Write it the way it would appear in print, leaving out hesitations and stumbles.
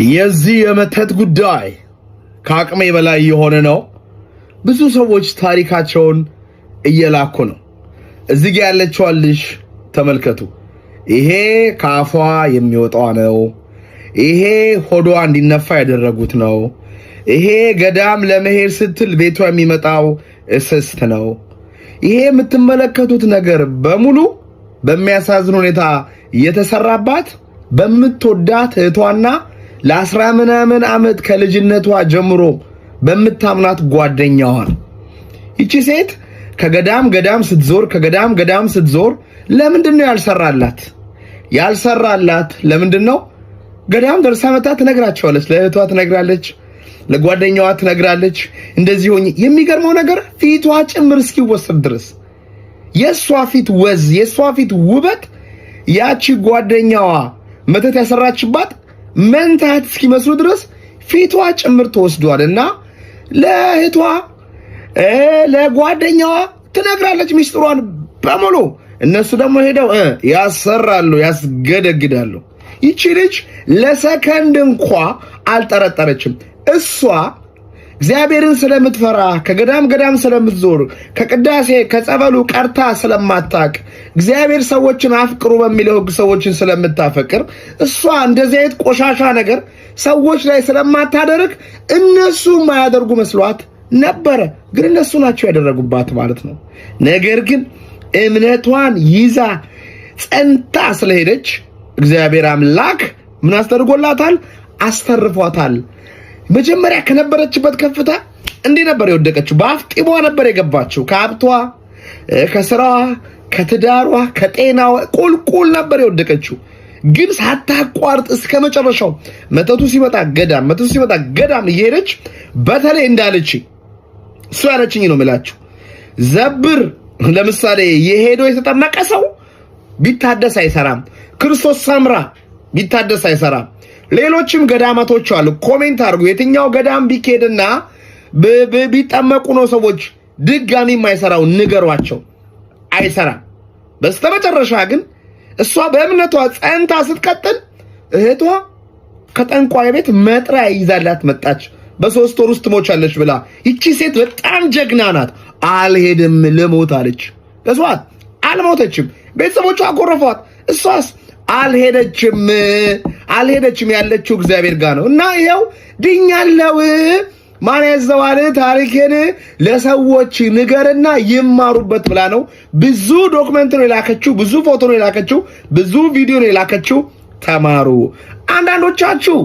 የዚህ የመተት ጉዳይ ከአቅሜ በላይ የሆነ ነው። ብዙ ሰዎች ታሪካቸውን እየላኩ ነው። እዚህ ጋ ያለችዋን ልጅ ተመልከቱ። ይሄ ከአፏ የሚወጣው ነው። ይሄ ሆዷ እንዲነፋ ያደረጉት ነው። ይሄ ገዳም ለመሄድ ስትል ቤቷ የሚመጣው እስስት ነው። ይሄ የምትመለከቱት ነገር በሙሉ በሚያሳዝን ሁኔታ የተሰራባት በምትወዳት እህቷና ለአስራ ምናምን ዓመት ከልጅነቷ ጀምሮ በምታምናት ጓደኛዋ ነው። ይቺ ሴት ከገዳም ገዳም ስትዞር፣ ከገዳም ገዳም ስትዞር ለምንድን ነው ያልሰራላት? ያልሰራላት ለምንድን ነው? ገዳም ደርሳ መታ ትነግራቸዋለች። ለእህቷ ትነግራለች፣ ለጓደኛዋ ትነግራለች። እንደዚህ ሆኜ፣ የሚገርመው ነገር ፊቷ ጭምር እስኪወሰድ ድረስ፣ የእሷ ፊት ወዝ፣ የእሷ ፊት ውበት፣ ያቺ ጓደኛዋ መተት ያሰራችባት መንታት እስኪመስሉ ድረስ ፊቷ ጭምር ተወስዷል። እና ለእህቷ ለጓደኛዋ ትነግራለች ሚስጥሯን በሙሉ። እነሱ ደግሞ ሄደው ያሰራሉ፣ ያስገደግዳሉ። ይቺ ልጅ ለሰከንድ እንኳ አልጠረጠረችም። እሷ እግዚአብሔርን ስለምትፈራ፣ ከገዳም ገዳም ስለምትዞር፣ ከቅዳሴ ከጸበሉ ቀርታ ስለማታቅ፣ እግዚአብሔር ሰዎችን አፍቅሩ በሚለው ሕግ ሰዎችን ስለምታፈቅር፣ እሷ እንደዚህ አይነት ቆሻሻ ነገር ሰዎች ላይ ስለማታደርግ እነሱ የማያደርጉ መስሏት ነበረ። ግን እነሱ ናቸው ያደረጉባት ማለት ነው። ነገር ግን እምነቷን ይዛ ጸንታ ስለሄደች እግዚአብሔር አምላክ ምን አስደርጎላታል? አስተርፏታል። መጀመሪያ ከነበረችበት ከፍታ እንዲህ ነበር የወደቀችው። በአፍጢሟ ነበር የገባችው። ከሀብቷ፣ ከስራዋ፣ ከትዳሯ፣ ከጤናዋ ቁልቁል ነበር የወደቀችው። ግን ሳታቋርጥ እስከ መጨረሻው መተቱ ሲመጣ ገዳም፣ መተቱ ሲመጣ ገዳም እየሄደች፣ በተለይ እንዳለች፣ እሱ ያለችኝ ነው የምላችሁ። ዘብር ለምሳሌ የሄዶ የተጠመቀ ሰው ቢታደስ አይሰራም። ክርስቶስ ሰምራ ቢታደስ አይሰራም። ሌሎችም ገዳማቶች አሉ። Comment አድርጉ። የትኛው ገዳም ቢኬድና ቢጠመቁ ነው ሰዎች ድጋሚ የማይሰራው? ንገሯቸው። አይሰራም። በስተመጨረሻ ግን እሷ በእምነቷ ጸንታ ስትቀጥል እህቷ ከጠንቋይ ቤት መጥሪያ ይዛላት መጣች። በ3 ወር ውስጥ ትሞቻለች ብላ። ይቺ ሴት በጣም ጀግና ናት። አልሄድም ልሞት አለች። ከሷት አልሞተችም። ቤተሰቦቿ አኮረፏት። እሷስ አልሄደችም፣ አልሄደችም። ያለችው እግዚአብሔር ጋር ነው። እና ይኸው ድኛለው። ማን ያዘዋል? ታሪኬን ለሰዎች ንገርና ይማሩበት ብላ ነው። ብዙ document ነው የላከችው፣ ብዙ ፎቶ ነው የላከችው፣ ብዙ ቪዲዮ ነው የላከችው። ተማሩ። አንዳንዶቻችሁ